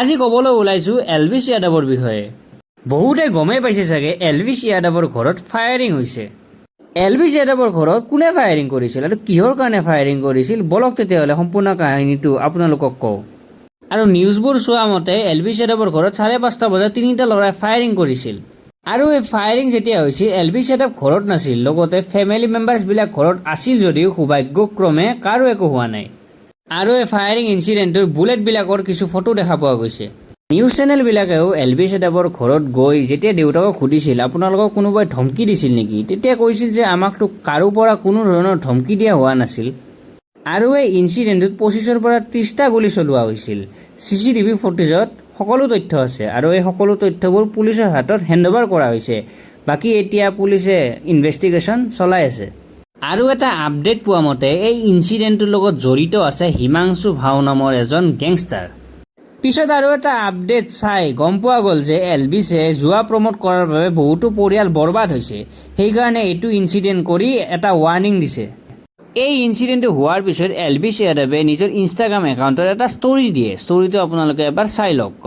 আজি ক'বলৈ ওলাইছোঁ এলভিছ যাদৱৰ বিষয়ে। বহুতে গমেই পাইছে চাগে, এলভিছ যাদৱৰ ঘৰত ফায়াৰিং হৈছে। এলভিছ যাদৱৰ ঘৰত কোনে ফায়াৰিং কৰিছিল আৰু কিহৰ কাৰণে ফায়াৰিং কৰিছিল? বলক তেতিয়াহ'লে সম্পূৰ্ণ কাহিনীটো আপোনালোকক কওঁ। আৰু নিউজবোৰ চোৱা মতে এলভিছ যাদৱৰ ঘৰত 5:30 বজাত তিনিটা ল'ৰাই ফায়াৰিং কৰিছিল। আৰু এই ফায়াৰিং যেতিয়া হৈছিল, এলভিছ যাদৱ ঘৰত নাছিল। লগতে ফেমিলি মেম্বাৰ্ছবিলাক ঘৰত আছিল যদিও সৌভাগ্যক্ৰমে কাৰো একো হোৱা নাই। আৰু এই ফায়াৰিং ইনচিডেণ্টটোৰ বুলেটবিলাকৰ কিছু ফটো দেখা পোৱা গৈছে। নিউজ চেনেলবিলাকেও এলভিছ যাদৱৰ ঘৰত গৈ যেতিয়া দেউতাকক সুধিছিল, আপোনালোকক কোনোবাই ধমকি দিছিল নেকি, তেতিয়া কৈছিল যে আমাকতো কাৰো পৰা কোনো ধৰণৰ ধমকি দিয়া হোৱা নাছিল। আৰু এই ইনচিডেণ্টটোত 25ৰ পৰা 30টা গুলী চলোৱা হৈছিল। চিচিটিভি ফুটেজত সকলো তথ্য আছে আৰু এই সকলো তথ্যবোৰ পুলিচৰ হাতত হেণ্ডঅভাৰ কৰা হৈছে। বাকী এতিয়া পুলিচে ইনভেষ্টিগেশ্যন চলাই আছে। আৰু এটা আপডেট পোৱা মতে এই ইনচিডেণ্টটোৰ লগত জড়িত আছে হিমাংশু ভাও নামৰ এজন গেংষ্টাৰ। পিছত আৰু এটা আপডেট চাই গম পোৱা গ'ল যে এলভিছে জুৱা প্ৰমোট কৰাৰ বাবে বহুতো পৰিয়াল বৰবাদ হৈছে। সেইকাৰণে এইটো ইনচিডেণ্ট কৰি এটা ৱাৰ্ণিং দিছে। এই ইনচিডেণ্টটো হোৱাৰ পিছত এলভিছ যাদৱে নিজৰ ইনষ্টাগ্ৰাম একাউণ্টত এটা ষ্টৰি দিয়ে। ষ্টৰিটো আপোনালোকে এবাৰ চাই লওক।